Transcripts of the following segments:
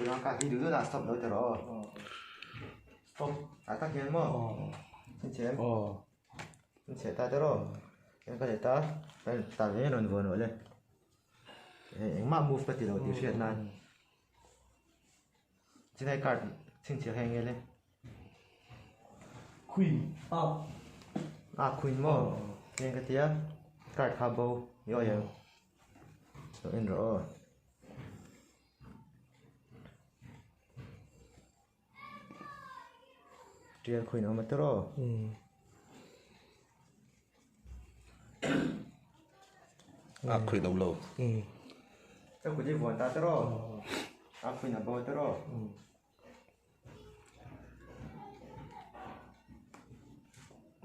Chuan ka hi duh duh lah stop lo ta rawh aw. Stop ah tak hian maw chhinchhiah em? Chhinchhiah ta te rawh. Chuan ka leh ta ta ve rawn vuan rawh le. Engmah move ka ti lo tih hriat nan. Chinai card chhinchhiah kha eng nge le? Queen ah. Ah queen maw? Eng ka tia card kha bo ni aw em? Lo en rawh aw. Tial queen awm a tawrh aw. A queen awm lo. Ka kut hi vuan ta tawrh aw. A queen a bo tawrh aw.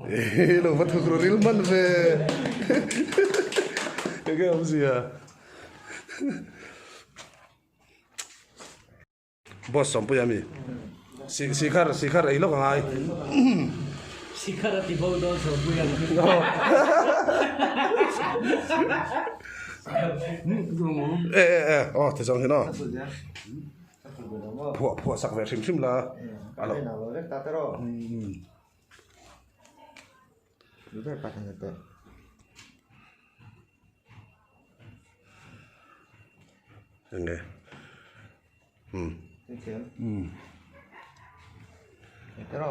Ehe lo va thuk ru ril hman ve enge awmzia boss sawmpui ami si sikhar sikhar ei lawk angai sikhar a ti bo dawn sawmpui ang e e e aw ti zawng hin aw Phuah phuah sak ve hrim hrim la a lo. Enge um um um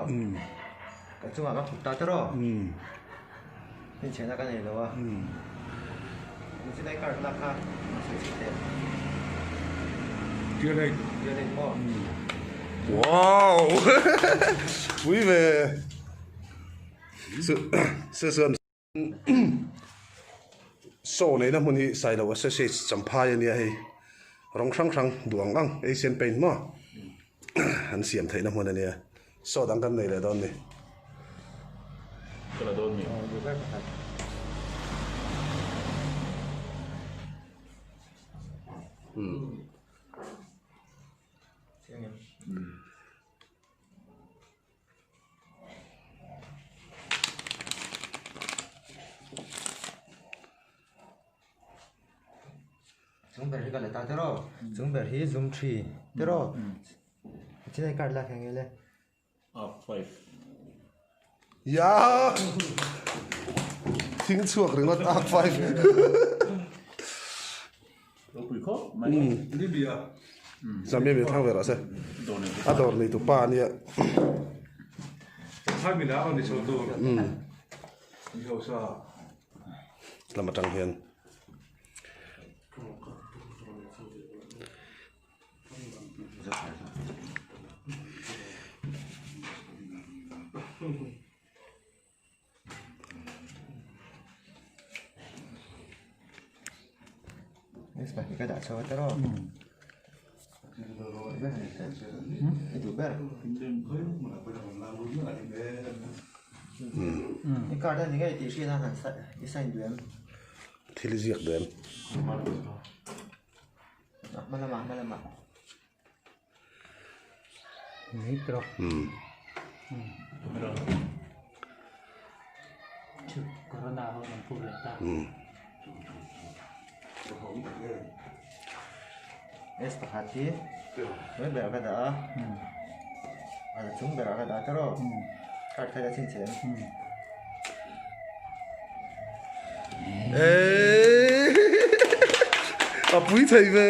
um Wow pui ve se saw neihna hmun hi Sailo Associates Champhai ania hei rawng hrang hrang duh ang ang Asian paint maw an siam theihna hmun ania. Saw dang kan nei leh dawn ni. Ka la dawn mi. Chung ber hi ka la ta tiraw? Chung ber hi zoom tree tiraw? Chinai card lak eng nge le? Up 5. Ya! Thing chhuak ringawt up 5. Ropui khawp mai. Libya. Zamia mi thlang ve rawh se. A dawr nei tu pa ania. Thai mi lar ani chho tur. Mi hausa. Lam atang hian. Thil ziak duh em? A pui thei ve.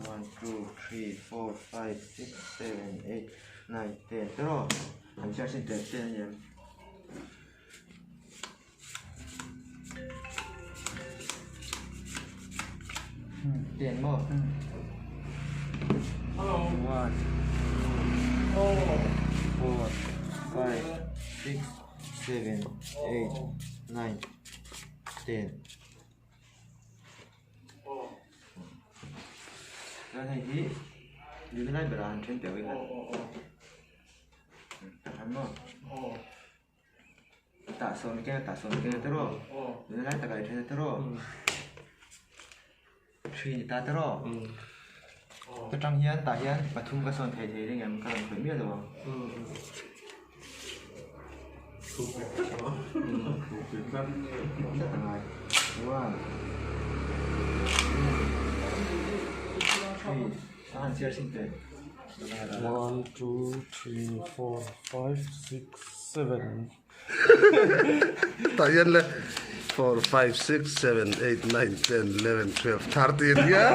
1 2 3 4 5 6 7 8 9 10 tiraw an chhiar sin ten ten a ni em ten maw 1 2 4 5 6 7 8 9 10 Chuan hei hi nula lai berah han then teuh ila tak han maw tah sawm keng a tah sawm keng a tiraw nula lai takah i then a tiraw. 3 ni ta tiraw? Ta tang hian tah hian pathum ka sawn thei thei ring em ka rawn khawih miah lo ang. Tlat angai. One, two, three. A han chhiar sin teh. One, two, three, four, five, six, seven. Tah hian le 4, 5, 6, 7, 8, 9, 10, 11, 12, 13 hian.